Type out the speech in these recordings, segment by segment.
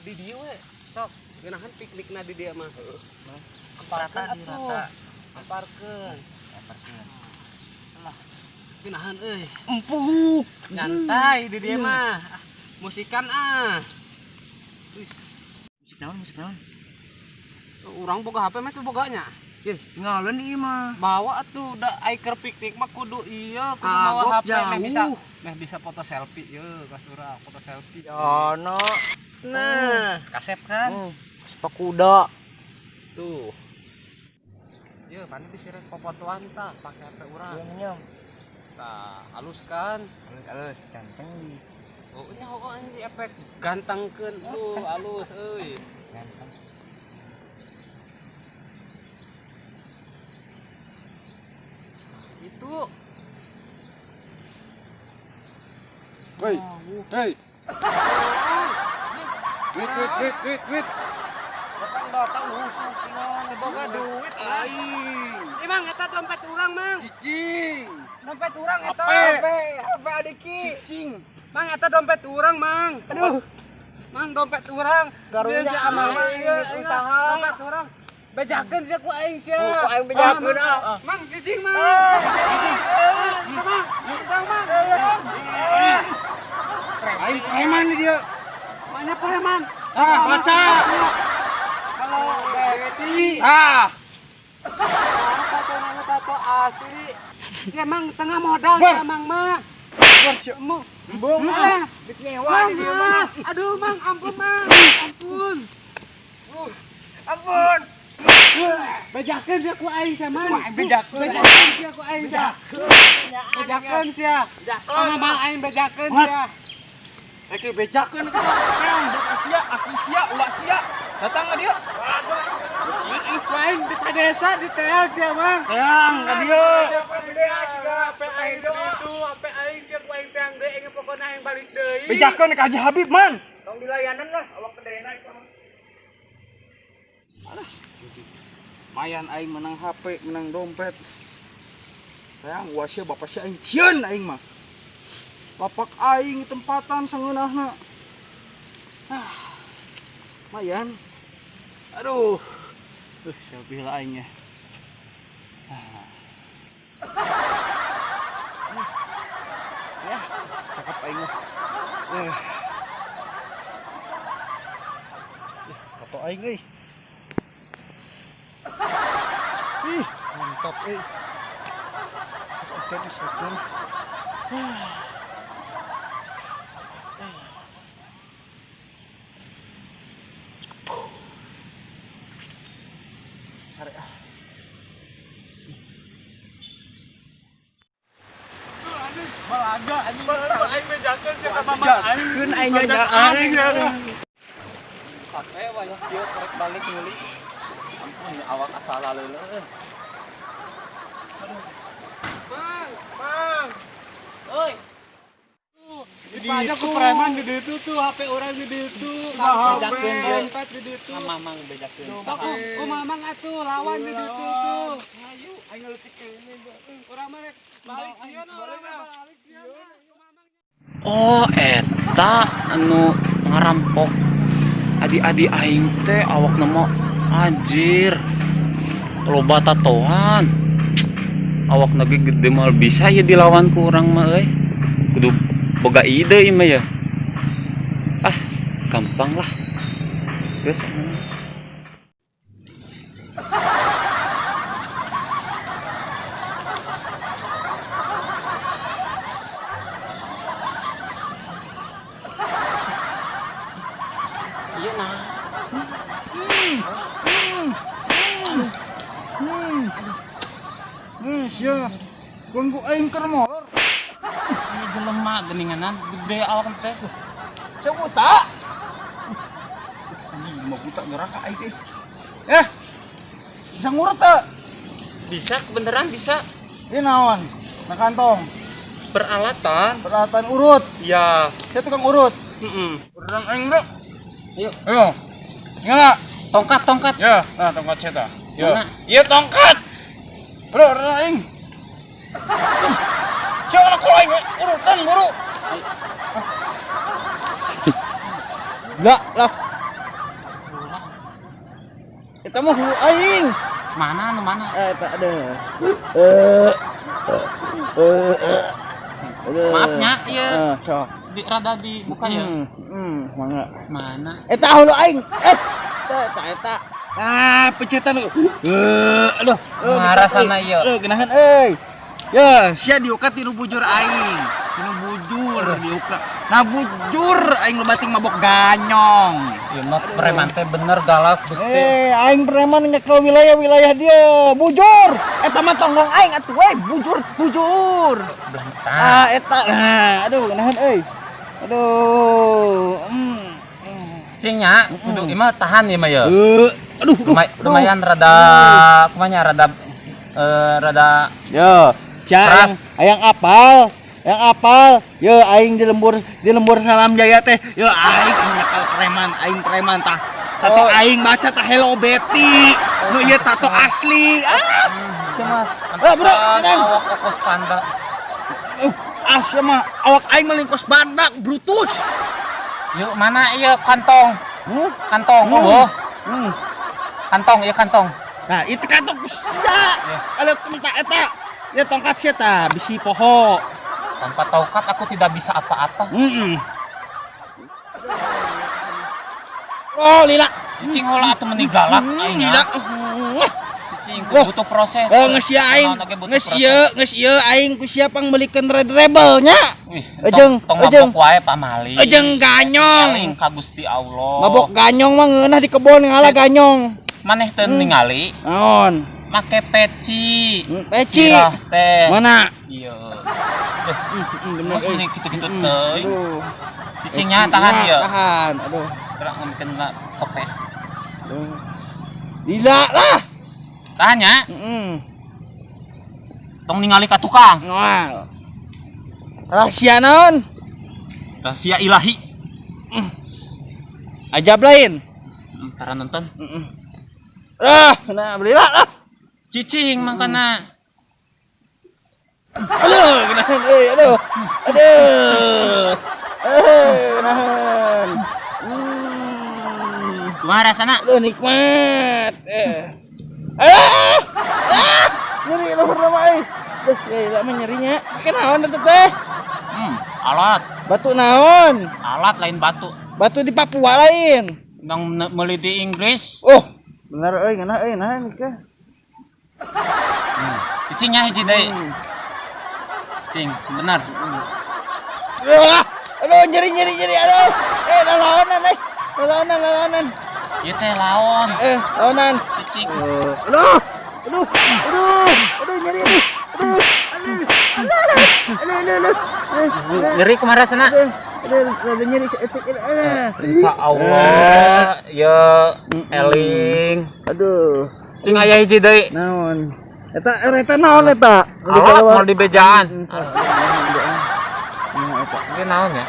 Di dieu we. Sok, ngeunahan piknikna di dieu mah. Heeh. Rata Amparkeun di atuh. rata. Amparkeun. Amparkeun. Lah, ngeunahan euy. Empuk. Nyantai di dieu mah. Ah, musikan ah. Wis. Musik naon, musik naon? Urang boga HP mah boga nya. Ye, tinggalan ieu mah. Bawa atuh da ai keur piknik mah kudu ieu, kudu mawa Kagok HP meh bisa jauh. meh bisa foto selfie ye ka urang foto selfie. Yono. Nah, kasep kan? Oh, sepak kuda. Tuh. Ye, mana bisa rek popotoan tah pake HP urang. Nyam. Tah, halus kan? Halus halus ganteng di. Oh, nya oh anjing efek gantengkeun tuh halus euy. Ganteng. Itu. Hei, hei. Wait, wait, wait, wait, wait. Datang-datang husuk tinggal Boga duit lah. Aing. Emang eta dompet urang, Mang. Cicing. Dompet urang eta. HP. HP adiki. Cicing. Mang eta dompet urang, Mang. Aduh. Mang dompet urang. Karunya Bieu si Amang mah aing ieu, geus usaha. Dompet urang. Bejakeun sia ku aing sia. Oh, ku aing bejakeun, ah. Mang cicing, Mang. Cicing, Mang. Mang, Mang. Aing preman nih dia. Mana preman? Ah, baca. Kalau Betty. Ah, Tato nama tato asli. Ya mang tengah modal Wah. ya mang mah. Mu. Embung Ah. ah. Geus nyewa Mang, di dieu mah. aduh mang, ampun mang, ampun. Ampun. Bejakeun sia ku aing sia mang. Ku aing bejakeun. Bejakeun sia ku aing sia. Bejakeun sia. Sama mang aing bejakeun sia. Eke bejakeun itu. Keong, bukan sia, aku sia, ulah sia. Datang ke dia. Ku aing desa-desa diteal sia mang. Teang ke dia. Ape aing itu, ape aing sia ku aing teang deui, aing pokona aing balik deui. Bejakeun ke Haji Habib, man. Tong dilayanan lah awak kedena itu. Mayan aing menang HP, menang dompet. Sayang, ulah sia, bapak sia aing sieun aing mah. Lapak aing tempatan sangeunahna. Ah. Mayan. Aduh. Selfie lah aing ya. Ah. Ya, cakep aing lah. Foto aing euy. Ih, mantap euy. Oke, oke. Sare ah. Balaga anjing. Aing bejakeun sia ka mamang aing. Bejakeun aing aing. Capek wayah kieu rek balik meuli. Ampun awak asal leuleus. Mang, mang. Euy, Dipajak ku preman di ditu tuh, HP orang di ditu, Bejakeun dia. dompet di ditu. Mamang bejakeun. Sok ku mamang atuh lawan di ditu tuh. Ayo, aing leutik kene. Urang mah rek balik sieun urang mah balik sieun. Oh, eta anu ngarampok adi-adi aing teh awakna mah anjir. Loba tatoan. Awakna ge gede mal bisa ya dilawan ku urang mah euy. Kudu boga ide ieu mah ya. Ah, gampang lah. Geus anu. Iya nah. Sia. Ganggu aing keur molor. Ini jelema geuninganan gede awak teh. Sia buta. Anjing mau buta neraka aing euy. Eh. Bisa ngurut teu? Bisa beneran bisa. Ini naon? Na kantong. Peralatan. Peralatan urut. Ya. Saya tukang urut. Heeh. Urang aing deuk. Ayo. Ayo. Ngala. Tongkat, tongkat. Ya, nah tongkat saya tah. Ya. Mana? Iya tongkat. Bro, urang aing. Jangan aku aing urutan buru. Lah, lah. Eta mah hulu aing. Mana anu mana? Eta aduh. Eh. Eh. Eh. Aduh. Maafnya, ieu. Eh, sok. Di, rada dibuka ya. Mangga. Mana? Eta hulu aing. Eh, eta eta eta. Ah, pencetan lu. Eh, aduh. Kumaha rasana ieu? Aduh, geunaheun euy. Ya, sia diukat tinu bujur aing. Tinu bujur diukat. Nah, bujur aing lebating mabok ganyong. Ieu mah preman teh bener galak Gusti. Eh, aing preman nyekel wilayah-wilayah dia. Bujur. Eta mah tonggong aing atuh we, bujur, bujur. Belantang. Ah, eta. Nah, aduh, geunaheun euy. Aduh. Hmm. Cing nya, kudu ieu mah tahan ieu mah ya. Eh, aduh, aduh. Lumayan rada kumanya rada rada Yo, sia Keras. Hayang apal, hayang apal. Yo aing di lembur Salam Jaya teh. Yo aing anu nyekel preman, aing preman tah. Tato Oh. aing baca tah Hello Betty. Nu ieu tato asli. Ah, Sama. Eh, bro, Pantesan tenang. awak okos panda. Ah, sia mah awak aing melingkos badak Brutus. Yuk mana ieu kantong? Hmm? Kantong, oh. Hmm. Kantong, ieu kantong. Nah, itu kantong sia. Kalau tentang eta, ya tongkat sia tah bisi poho. Tanpa tongkat aku tidak bisa apa-apa. Heeh. Oh, lila. Cicing heula atuh meni galak aing. Lila. Cicing Loh. butuh proses. Oh, geus sia aing. Naon oge butuh Geus proses. ieu, geus ieu aing ku sia pangmeulikeun Red Rebel nya. Wih, Ejeng, tong, tong ejeng. mabok wae pamali. Ejeng ganyong. Eling ka Gusti Allah. Mabok ganyong mah ngeunah di kebon ngalah ganyong. Maneh teu ningali Naon? make peci. Peci. Sirah teh. Mana? Iya. Bener. Terus meni kitu-kitu teuing. Aduh. Cicingnya tahan Iya, ya. Tahan. Aduh. Gerak mungkin lah tope. Aduh. Lila lah. Tahan ya. Heeh. Tong ningali ka tukang. Ngoal. Rahasia naon? Rahasia ilahi. Ajab lain. Tara nonton. Heeh. Ah, nah beli lah. Cicing mangkana. Aduh, kenahan euy, aduh. Aduh. Eh, kenahan. Kumaha rasana? Aduh, nikmat. Eh. Ah! Ah! Nyeri luhur lama euy. Duh, ya mah nyerinya. Kenaon eta teh? Alat, Batu naon? alat lain batu. Batu di Papua lain. Nang meuli di Inggris. Oh, bener euy, ngeunah euy, nah nikah. Cicingnya hiji deui. Cing, benar. Ah! Aduh, nyeri nyeri nyeri aduh. Eh, lalaonan eh. Lalaonan, lalaonan. Ieu teh laon. Eh, laonan. Cicing. Aduh, aduh, aduh, aduh, nyeri, aduh, aduh, aduh, aduh, aduh, aduh, aduh, Nyeri kumaha rasana? aduh, aduh, aduh, nyeri, aduh, Insya Allah, ya eling. aduh, Cing aya hiji deui. naon, eta, eta naon eta? Alat mau dibejaan. Ieu naon ya?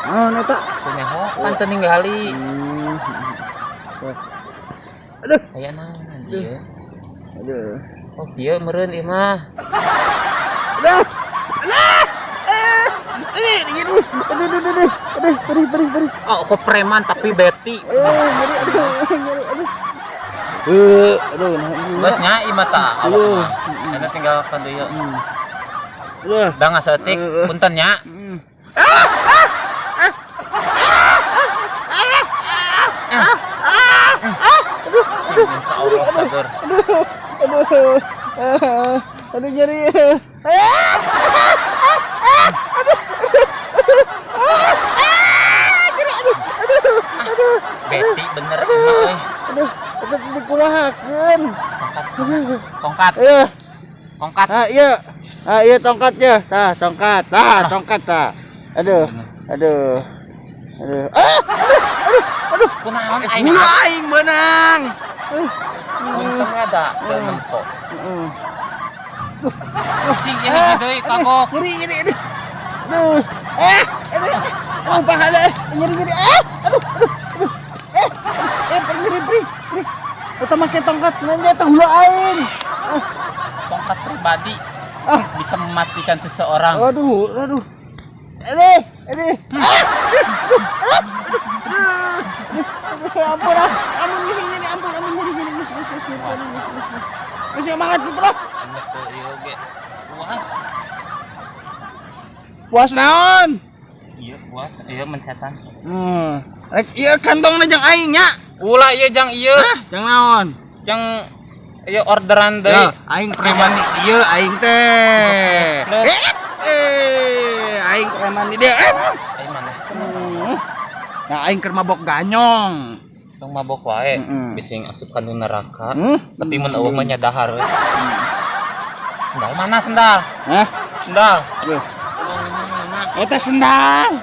Naon eta? Teu nyaho, kan teu ningali. Aduh, Aya naon anjir? aduh, Oh, kieu meureun ieu mah. aduh, aduh, eh, ini, ini, aduh, aduh, aduh, aduh, aduh, perih, perih, perih. Oh, kok preman tapi beti. Eh, nyeri, aduh, nyeri, aduh. Eh, aduh, nah, Geus nya ieu mah tah awak mah. Eta tinggal ka dieu. aduh. Da ngasaeutik punten nya. Cing, insya Allah cager. Aduh, aduh, aduh nyeri. Ah, Beti bener ieu mah euy. Aduh, aduh, dikumahakeun. Tongkat, Iya, tongkat. ah iya. Ah iya tongkatnya. Tah, tongkat. Tah, tongkat tah. Aduh, aduh. Aduh. Ah, aduh, Kunaon aing Hulu aing beunang. Untung ada teu nempo. Heeh. Cing, ieu hiji deui kagok. Nyeri, nyeri, aduh. Aduh. Eh, aduh. Aduh, pahala. Nyeri, nyeri. Ah, aduh, aduh, aduh. Eh, eh, nyeri, perih, perih. Eta make tongkat, nanti eta hulu aing. Tongkat pribadi Ah. bisa mematikan seseorang. Aduh, aduh. Aduh, aduh. Ah, aduh, aduh, aduh, aduh, aduh, ampun, ah. Ampun, nyeri, nyeri, Ampun, ampun, nyeri, nyeri, geus, geus, geus, geus, geus, geus, geus, geus. Geus semangat gitu loh. Enak tuh ieu ge. Puas. Puas naon? Iya puas, iya mencetan. Rek ieu kantongna jang aing nya. Ulah ieu jang ieu. Hah, jang naon? Jang ieu orderan deui. Ya, aing preman di dieu aing teh. Plus. Aing preman di dieu. Aing maneh. Nah, aing keur mabok ganyong. Tong mabok wae, bising asup ka nu neraka. Tapi mun eueuh mah nya dahar we. Sendal mana sendal? Hah? Sendal. Yeuh. Eta sendal.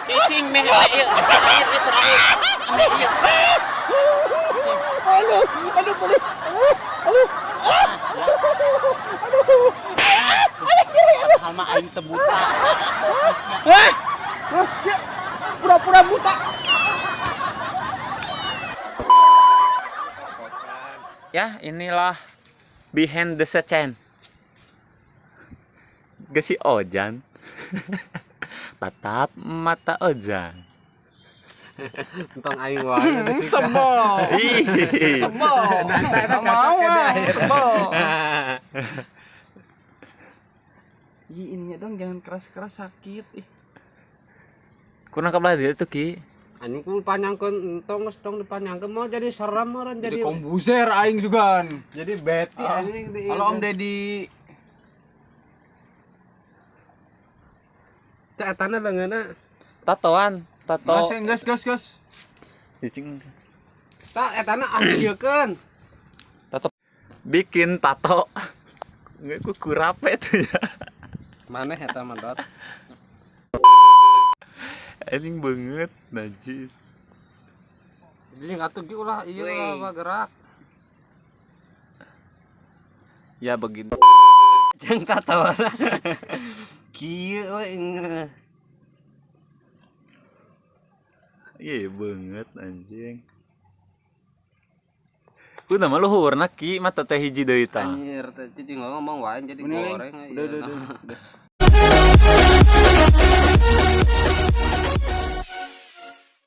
Cicing meh ieu terakhir ieu terakhir. Meh ieu. Aduh, aduh, boleh. Aduh, aduh. Aduh. Padahal mah aing teu buta. Hah? Pura-pura buta. Ya, inilah behind the scene. Gak si Ojan. Tatap mata Ojan. Entong aing wae. Sebel. Ih. Sebel. Nggak mau ah, sebel. Ih, ininya dong jangan keras-keras sakit. Ih. Kurang kebelah dia tuh Ki. Anjing ku panjangkeun entong geus tong dipanjangkeun mau jadi serem orang Jadi jadi kombuser aing sugan. jadi beti anjing di. Halo Om Deddy. Cek etana leungeunna. Tatoan, tato. Gas, gas, gas, gas. Cicing. Tak etana ahiekeun. Tato. Bikin tato. Nggak ku kurape tuh ya. Maneh eta mah Dot. Anjing banget, najis. Jadi atuh ge ulah ieu ulah gerak. Ya begini. Jeung tatoan. Kieu we. Iya banget anjing. Ku nama luhurna Ki mata teh hiji deui tah. Anjir teh cicing ngomong wae jadi Bener, goreng. Udah, udah, udah.